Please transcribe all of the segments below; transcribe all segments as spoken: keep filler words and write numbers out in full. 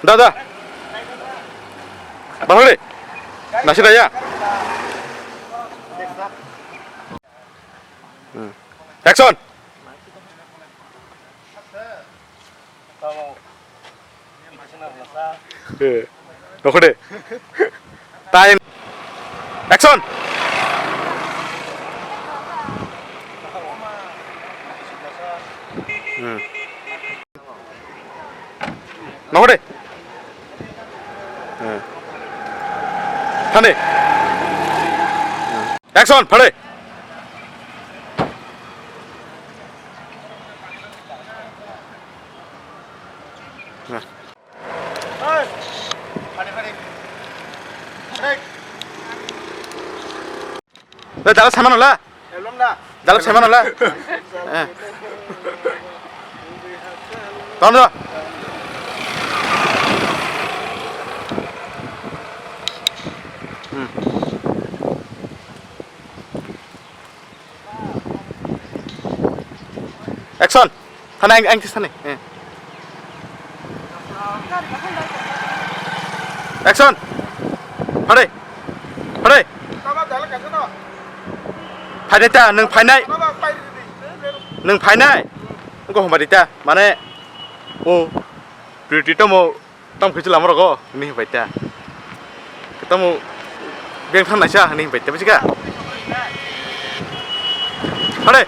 Da, da. Bahari. Nasi daya. Hmm. Action. Eh, nokhode. Time. Action. Hmm. Nokhode. Hmm. Thani. Action, phale. Dala sama nola. Dala sama nola. Eh. Tong do. Hmm. Action. Thani ang, ang thani. Eh. Action. Hore. Hore. Phainai ta, nwng phainai. Nwng phainai. Wngkha hwnba di ta. Mane, o priority tamo. Tamo khe chwla morok o, hinwi hinpai ta. Tamo beng thang naisa, hinwi hinpai ta, buji kha? Hore!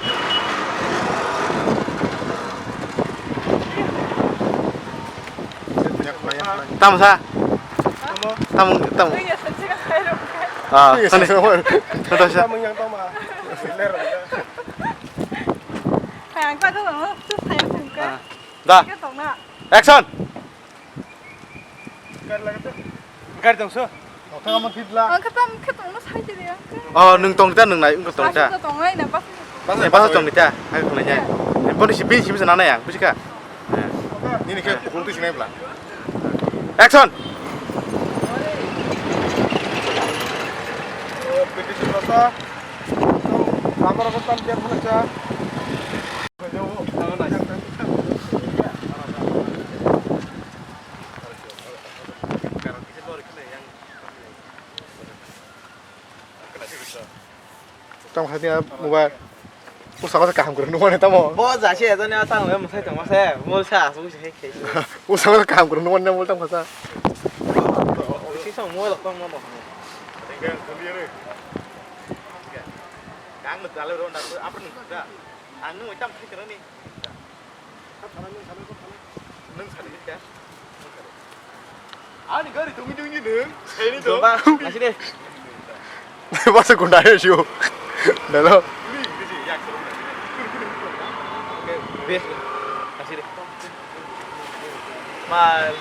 Tamo sa? Tamo, tamo. Ah, sani. Tamo sa. Hai, ang kha dong, tu saya tungka. Da. Action. Gari tongso. Ang kha tam khe tongno sai de ang kha. Oh, nwng tong ta, nwng nai, nwng tong ta. Aswk tong nai na, bus. Eh, bus tong ni ta. Hai khna ya. Boni si bin si bisa nana ya, buji kha? Nini khe khung tu sinai bla. Action. Competition basa. Amar ko tam dia mana cha. Tamo kha dia mobile. Usa masa kaham kurang nungmani tamo. Bo jase ejani asang le musai tongma se. Mol sa asu se khe. Usa masa kaham kurang nungmani mol tamo kha sa. Isi song mol tong ma bo. Ang le dale ro na apa nung da. Ang nung tam khe ni. Nwng sadi kha? Ani gari tungwi tungwi nwng. Seni to. Ba, asi de. Basa gunda ayo sio. Dalo. Be, asi de. Mal.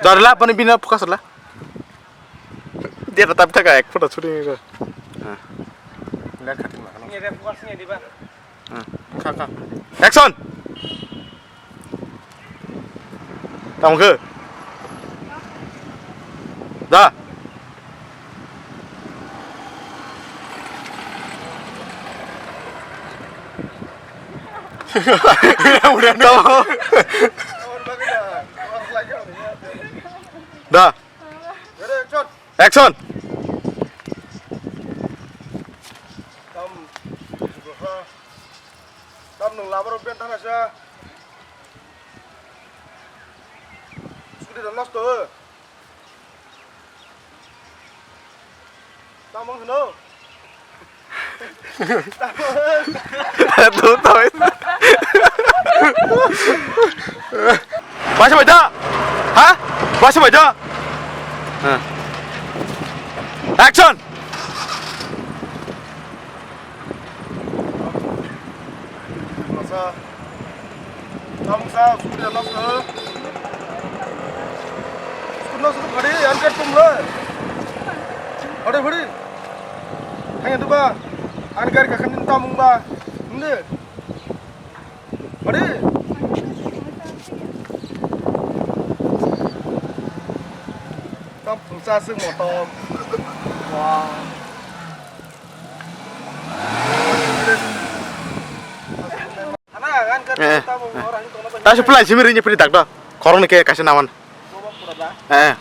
Dorla pani bina focus la. Dia tetap taka ek photo shooting itu. Lihat khating lah. Ini ada focus nya di ba. Kha kha. Action. Tamo khe? Da. Tamo. Da. Action. Tam, tam nwng lama rok ben thana sa. Scooty rok nosto. Tamo hwno. Tamo. Tamo. Waisa bai da? Ha? Waisa bai da? Ha. Action! Masa. Tamsa, sukri alas, ha? Sukri na sukri bhari, yan kat tum le. Bhari, bhari. Hai, tu ba. An kar ka khanin tamung ba. Nde. Bhari. Tam pungsa se motom. Wah. Ana, kan kan, eh, tam eh, orang itu apa? Tasu pulai simi rinye piri dak do. Korong ni ke kasih naman. Coba pura dah. Eh.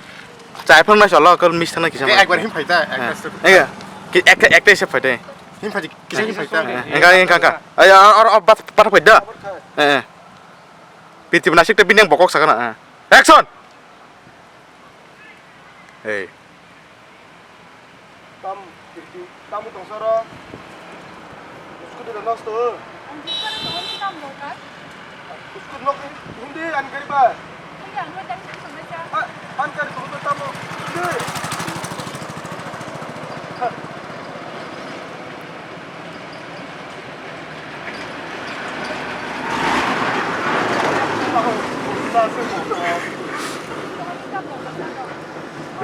Chai phang na solo kal mis thana kisa. Eh, ekbar him phaita, eh, ekbar step. Eh, ki ek ek se phaita. Him phaita, kisa him phaita. Eh, engka engka engka. Ay, or or bat bat phaita. Eh. Piti nasik te bineng bokok sakana. Eh. Action. Hey. Tam, tam tong soro. Scooty da nosto. Ang jikara tong ni tam dong kan? Scooty nok hindi an gari ba. Hindi an gari tong sa. Ah, an gari tong sa tamo. Hindi.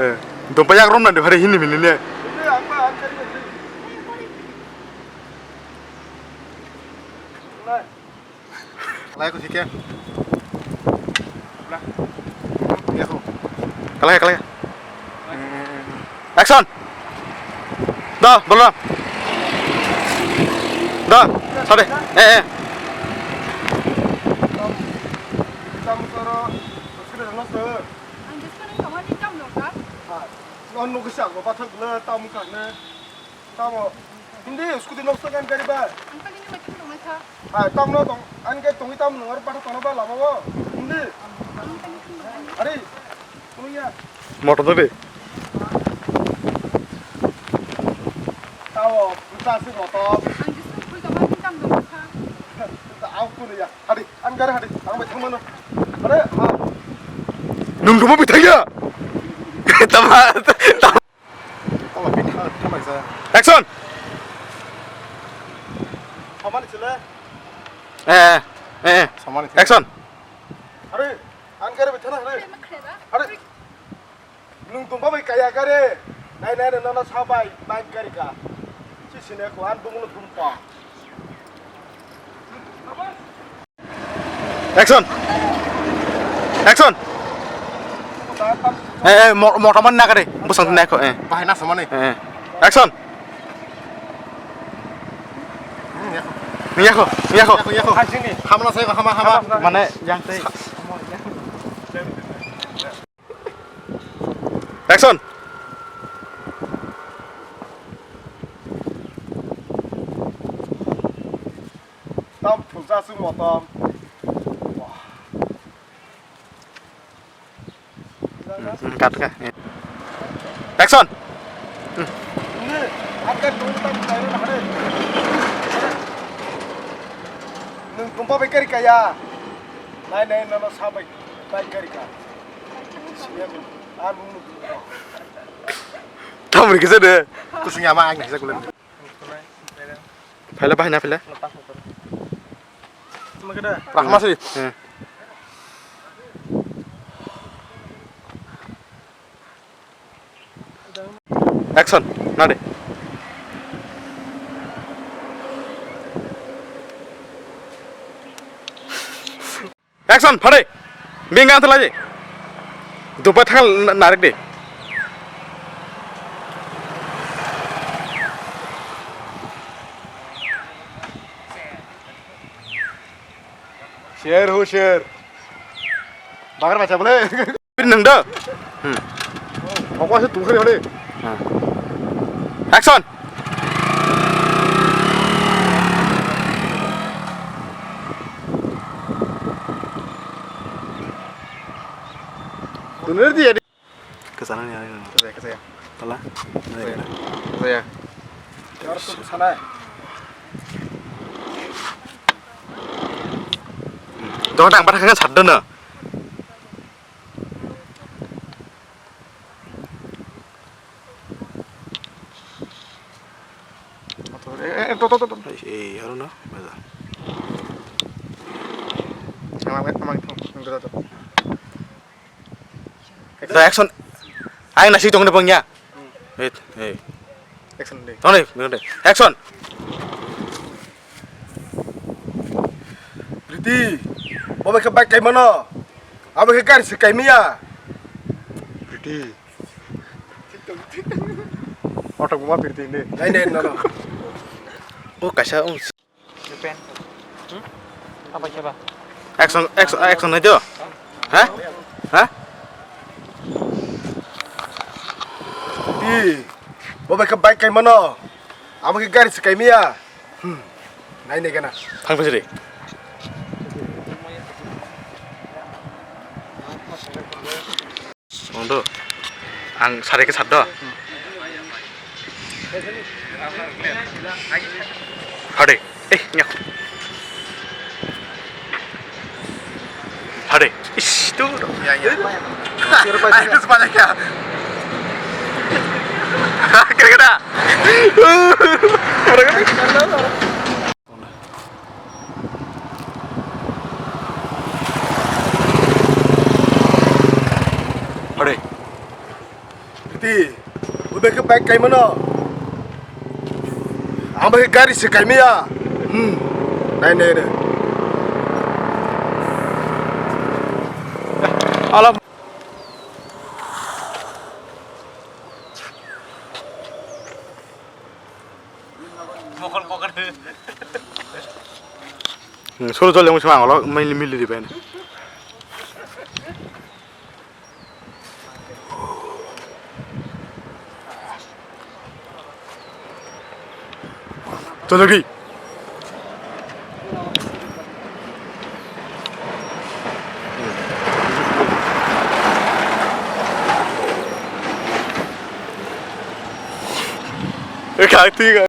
Eh, dompayang rom nang de hari hini mini ne. Lai ko sike. Kalai, kalai. Action. Da, bolo. Da, sade. Eh, eh. Ang just ko nang tong ni tam dong kan? Non nugisa go bathak le tam kang ne. Tamo. Hindi, scooty nok sagan gari ba. Ang kali ni macam dong na tha. Hai, tam no tong. An ke tong tam no ar pathak tong ba lama bo. Hindi. Ang kali ni macam dong na. Are. Kuya. Motor tadi. Tamo, kita si motor. Ang just ko tam dong na tha. Aku ni ya. Hadi, an gari hadi. Ang bai thang mano. Are, ha. Nung duma bi thang ya. Tama. Action! Samani chile. Eh, eh, eh, eh. Samani chile. Action! Are, an gari bithana, are. Are. Nung tumba bai kaya gari. Nai, nai, nai, nana sabai, bike gari ka. Si sine ko, an bunglo tumpa. Action! Action! Eh, eh, mo-, motor man nakari. Busang tinai ko, eh. Bahai na samani. Eh, eh. Action! Niyako, niyako. Niyako, niyako. Hamla sai, hama, hama. Mane, yang tei. Action! Tam thungsa sung motom. Hmm, cut ka. Action! Hmm. Nung tumpa bai kari kaya. Nai nai nana sabai bai kari ka. Tamni kisa de. Kusung ya ma ang nai sa kulen. Phaila bahai na phaila. Rahma sih. Hmm. Action, nade. Action, phare. Binga thalai. Dupa thang na-, narik de. Sher ho sher. Bagar bacha bole. Nang da. Hmm. Aku asal tuh kali. Hmm. Action. Bener dia. Kesana nih, ayo. Kesana, kesana. Salah. Kesana. Kesana. Harus ke sana. Dong, dong, pada kan sadar, nah. Eh, eh, to, to, to, to. Eh, eh, haruna, baza. Amang, amang, to, to, to. Da, action. Aing nasi tong de bang ya. Wait, hey. Action de. Tong de, tong de. Action. Priti, bo bai khe bike kai mano. Abo khe gari se kai maya. Priti, Kotok buma pirti ni. Nai, nai, no, no. O kaisa, o. Japan. Hmm? Apa siapa? Action, action, action aja. Hah? Hah? Di, bo bai ke bike kai mano. Abo ke gari se kai miya. Hmm. Nai, nai gana. Thang phe siri. Ondo. Ang sari ke saddo. Hade. Eh, nyak. Hade. Ish, tu. Ya, ya. Ayo, sebanyak ya. Kira-kira. Hore. Iti, ube ke bike kai mano. Ang bai gari se kai maya. Hmm. Nai, nai, nai. Alam. Mokol mokol. Hmm, solo jol yang sama ngolo mili mili di ben. Jol di. Kak tiga.